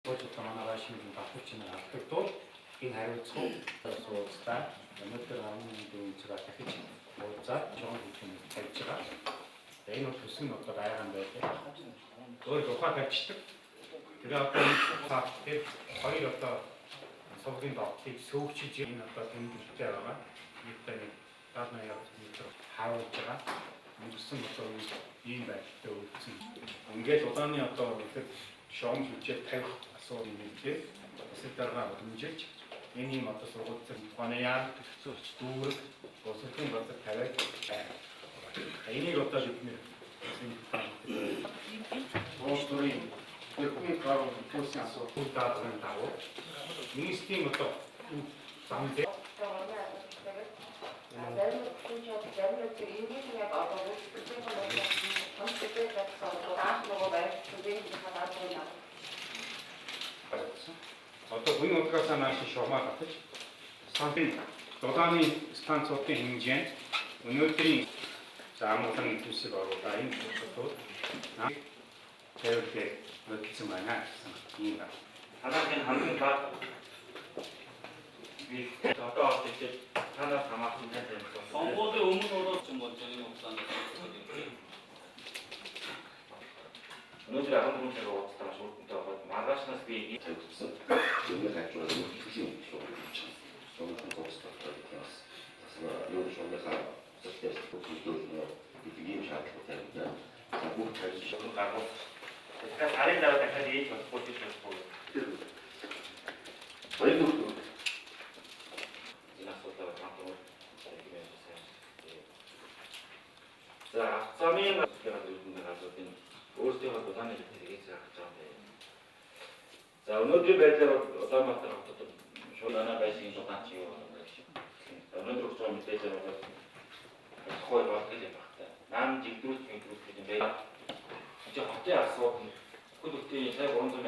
Одоо манай байшин давтагч нар алдагдвал энэ хариуцлага сууцдаа өнөөдөр 11 цагаар дахиж уулзаад жоон хийх тавьж байгаа. Энэ бол төсөв нь одоо байгаа юм байлаа. Өөр ухаа тавьчихдаг. Тэгээ одоо энэ цаат дээр хоёр одоо сувгийн довтлыг сөөгчиж энэ одоо тэмдэглэлтэй байгаа. Нийтдээ нэг 70 80 метр харуулж байгаа. Өнгөрсөн одоо ийм байдалтай өвдсөн. Ингээд улааны одоо үнэхээр шоом хүчээр тавих асуудал нэгдээ. Засаг дарга удамжилж энэ ийм одоо сургууль зэн тухайны дүүрэг босолтын газар тавиад энийг одоо бид нэр Уус төрийн тэрхүү гаруй төлсөн асуудал даалгаврын дагуу министрийн одоо зам дээр зарим хүн ч зарим нэг эргэн яг одоо үйлчлэлийн хамттай байсан анх нөгөө баригдсан хагаад байна. Одоо хүн удгаасаа нааш шугамаа татаж станцын дулааны станцуудын хэмжээнд өнөөдрийн за амгалан төсөв оруулаа. Энэ төсөвүүд тавирлыг хөдөлсөн байна гэсэн юм байна. Танаахийн хамгийн бага би одоо орж ирээд танаас хамаатан тань танилцсан. Сонгуулийн өмнө ороод юм бол энэ хугацаанд Өнөөдөр 14 цаг уулзлаа маш үр дүнтэй байгаад маргаашнаас би тавигдсан. Зөвхөн хажуугаар төрлийн шугам хийж байгаа. Шугамын зогсолттой гэх юм бас юу шугамынхаа бусад төлөвлөлөө гэдэг ийм шаардлага тавигдана. За бүх тавьсан шугам гаргуул. Тэгэхээр сарын дараа дахиад ээж болохгүй гэж болохгүй. Хоёр нөхөр энэ асуудлаар хамт сайн. За авцаамын газрын газруудын өөрсдийнхөө дулааны хэрэгийг заах гэж байгаа юм байна. За өнөөдрийн байдлаар Улаанбаатар хотод шууд манай байшин дулаан чи юу болов гэж. Өнөөдөр өгч байгаа мэдээлэлээр бол болохгүй болдог юм байна та. Нам жигдрүүлэх жигдрүүлэх юм байна. Чи хотын асуудал бүхэл бүтэн сая 300